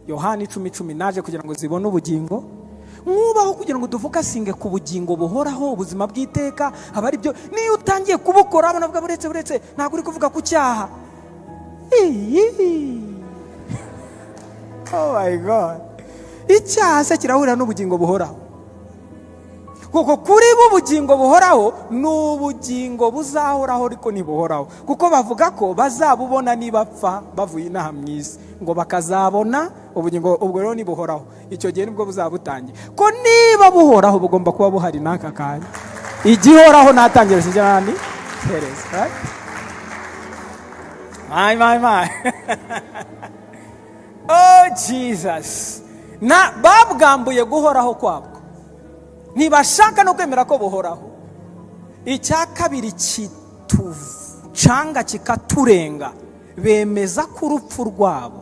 Yohani 10:10, naje kugira ngo zibone ubugingo. Mwubaho kugira ngo dufocusinge ku bugingo buhoraho, ubuzima bw'iteka. Aba ari byo niyo utangiye kubukora, abona bwa buretse ntabwo uri kuvuga ku cyaha. Iyi. Oh my God, icyaha se kirahurira n'ubugingo buhoraho? Kuko kuri bo ubugingo buhoraho ni ubugingo buzahoraho, ariko ntibuhoraho, kuko bavuga ko bazabubona nibapfa bavuye inaha mu isi, ngo bakazabona ubugingo. Ubwo rero nibuhoraho, icyo gihe nibwo buzaba butangiye. Ko niba buhoraho, bugomba kuba buhari n'aka kanya. Igihoraho natangira kijyana iherezo, right? My, my, my! Oh Jesus! Na babwambuye guhoraho kwabwo, ntibashaka no kwemera ko buhoraho. Icya kabiri kitucanga kikaturenga, bemeza ko urupfu rwabo